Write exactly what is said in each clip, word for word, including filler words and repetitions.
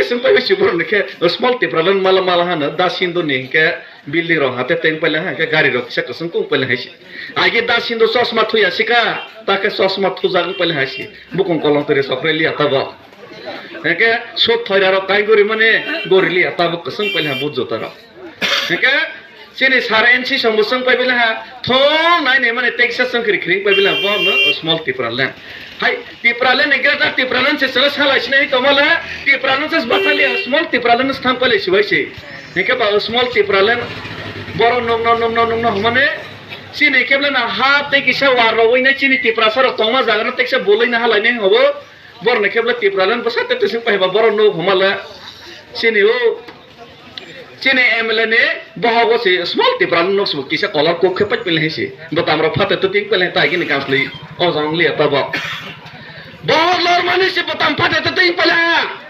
Swng pai si borok ni khe small Tipraland mala mala hano da Sindhu ni hinkhe building rok hate teng paila hinkhe gari rok kisa kwchwng kung paila hai si. Agi da Sindhu chosma thuya sika, ta khe chosma thujak paila hai si. Bukung kolong twi sok rw liya tabok. Hinkhe sut thoira rok kai gori mani gori liya tabok kwchwng paila ha but juta rok. Hinkhe chini sar N C song bo chwng pai bela ha, thong nai nai mani teksa chwng khri khring pai bela ha, bo no small Tipraland. Hai, Tipraland ni greater Tipraland se chwla salai sinai tongma le, Tipraland se bathali small Tipraland se thang pai le sibai se. Hinkhe ba small Tipraland, boro nokno, nokno, nokno hwnmani, chini kebla na ha tei kisa war rogwi nai chini Tiprasa rok tongma jaga no teksa bolai na halai nai hobo, boro ni kebla Tipraland bwsa te te sing pai ba boro no hwnma le. Chini o Chini M L A ni bohogo se small Tipraland nok se kisa color kok khe pai pele hai se. Bwtam rok phate twtwing pele hai tai gini kanslwi. O jong liya tabok. Bohor lor mani se bwtam phate twtwing pele ha.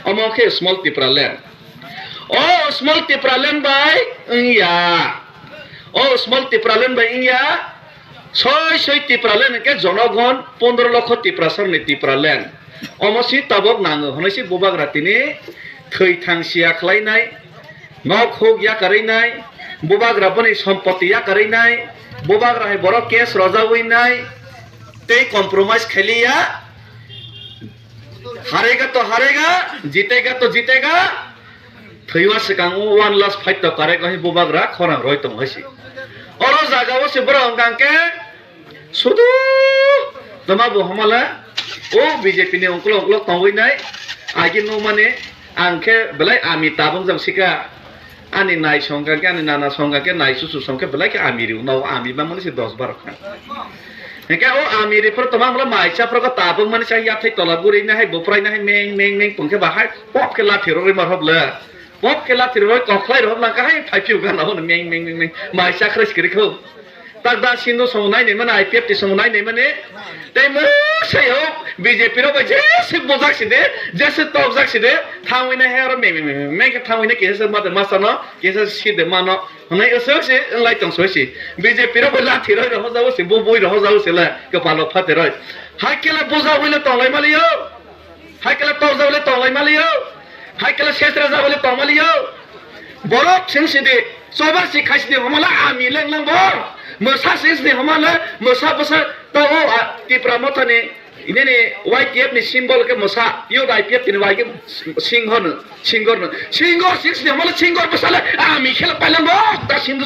Omo khe small Tipraland. O small Tipraland bai wngya. O small Tipraland bai wngya. Soi soi Tipraland hwnkhe jonogon pondro lokho Tiprasa ni Tipraland. Omo si tabok nango hwnwi si bubagra tini thwi thang siya khlainai, nok huk yakarwi nai, bubagra boni sompoti yakarwi nai, bubagra hai borok case rojawi nai, tei compromise khailiya, harega to harega, jitega to jitega, thwiwa swkang o one last fight to karek hai bubagra khorang roi tong hai si. Oro jaga o se borok hwnkha khe sudu toma bo hamala o B J P ni ungkulok ungkulok tongwi nai agi nukmani ang khe belai ami tabung jang sika ani nai songkha khe ani nana songkha khe nai susu songkhe belai khe ami riu nao ami bangmani se dos baro kha. Hingke o ami rifur toma mula mai cha phuru ko tabuk mani cha yathai tola guri na hai buprai na hai meng meng meng pungke ba hai pop ke lathi rori mar hobla. Pop ke lathi rori kokhlai rohobla ka hai phai piu gana hono meng meng meng meng mai cha khres kiri kho. Tak da Sindhu song nai nai mani I P F T song nai nai mani. Tei mo sai ho B J P ro bai jese bojak si de, jese tokjak si de, thangwi na hai aro meng meng meng meng ke thangwi na kesa mate masa no, kesa si de mano. Hwnwi aswk se wng lai tong soi se. B J P rok bai lathi roi rohorjago se, bo bui rohorjago se le, kwpalo phateroi. Hai khe le boja ui le tong lai maliyo. Hai khe le torja ui le tong lai maliyo. Hai khe le sesra ja ui le tong maliyo. Borok sing sidi, choba si khai sidi, homa le ami leng lang bo. Mwsa sing sidi, homa le mwsa bwsa tongo, a, Tipra Motha ni, nini Y T F ni symbol khe mwsa, yo I P F ni Y khe singho no. Singor no, singor six ni hamala singor bwsala, ami khela pailang bo, ta singor.